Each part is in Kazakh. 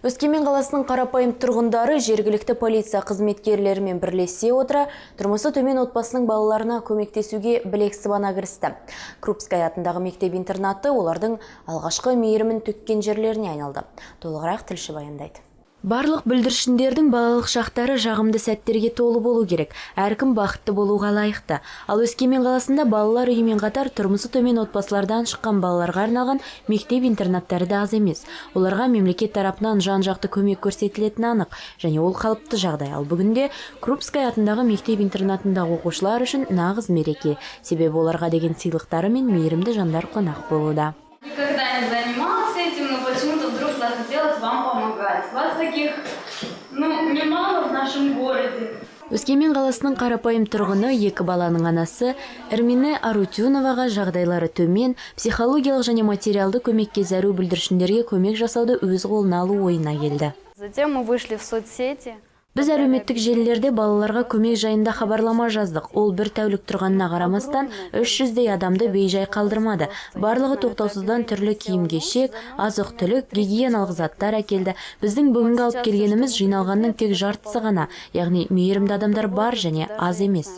Өскемен қаласының қарапайым тұрғындары жергілікті полиция қызметкерлерімен бірлесе отыра, тұрмысы төмен отбасының балаларына көмектесуге білек сыбана кірісті. Крупская атындағы мектеп-интернаты олардың алғашқы мейірімін төккен жерлеріне айналды. Толығырақ тілші баяндайды. Барлық бүлдіршіндердің балалық шақтары жағымды сәттерге толы болу керек. Әркім бақытты болуға лайықты. Ал Өскемен қаласында балалар үйімен қатар тұрмысы төмен отбасылардан шыққан балаларға арналған мектеп-интернаттары да аз емес. Оларға мемлекет тарапынан жан-жақты көмек көрсетілетіні анық және ол қалыпты жағдай. Ал бүгінде Крупская атындағы мектеп-интернатындағы оқушылар үшін нағыз мереке. Себебі оларға деген сыйлықтары мен мейірімді жандар қонақ болуда. Никогда не занималась этим, но почему-то вдруг захотелось вам помогать. Вас таких, ну, немало в нашем городе. Өскемен қаласының қарапайым тұрғыны, екі баланың анасы Эрмине Арутюноваға жағдайлары төмен, психологиялық және материалды көмекке зәру бүлдіршіндерге көмек жасауды өз қолына алу ойына келді. Затем мы вышли в соцсети. Біз әлеуметтік желілерде балаларға көмек жайында хабарлама жаздық. Ол бір тәулік тұрғанына қарамастан 300-дей адамды бейжай қалдырмады. Барлығы тоқтаусыздан түрлі киім-кешек, азық-түлік, гигиеналық заттар әкелді. Біздің бүгінгі алып келгеніміз жиналғанның тек жартысы ғана, яғни мейірімді адамдар бар және аз емес.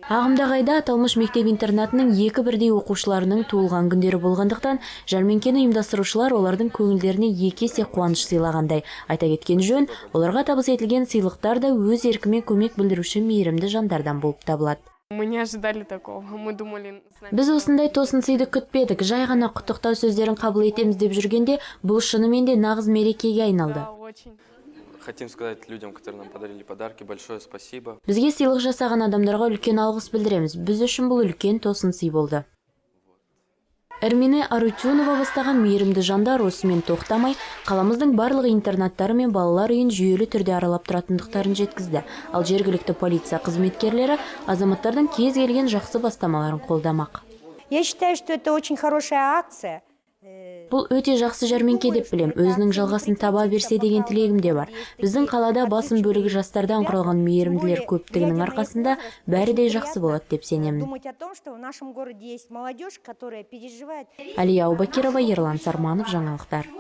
Ағымдағы айда аталмыш мектеп-интернатының екі бірдей оқушыларының туылған күндері болғандықтан, жәрмеңкені ұйымдастырушылар олардың көңілдеріне екі есе қуаныш сыйлағандай. Айта кеткен жөн, оларға табыс етілген сыйлықтар да өз еркімен көмек білдіруші мейірімді жандардан болып табылады. Мы не ожидали такого. Мы думали, с нами Біз осындай тосын сыйды күтпедік. Жай ғана құттықтау сөздерін қабыл етеміз деп жүргенде, бұл шынымен де нағыз мерекеге айналды. Да, очень. Хотим сказать людям, которые нам подарили подарки, большое спасибо. Бізге сыйлық жасаған адамдарға үлкен алғыс білдіреміз. Біз үшін бұл үлкен тосын сый болды. Эрмине Арутюнова бастаған мейірімді жандар осымен тоқтамай, қаламыздың барлық интернаттары мен балалар үйін жүйелі түрде аралап тұратындықтарын жеткізді. Ал жергілікті полиция қызметкерлері азаматтардың кез келген жақсы бастамаларын қолдамақ. Я считаю, что это очень хорошая акция. Бұл өте жақсы жәрмеңке деп білем. Өзінің жалғасын таба берсе деген тілегім де бар. Біздің қалада басым бөлігі жастардан құралған мейірімділер көптігінің арқасында бәрі де жақсы болады деп сенемін. Думать о том, что в нашем городе есть молодежь, которая переживает. Алия Аубакирова, Ерлан Сарманов, жаңалықтар.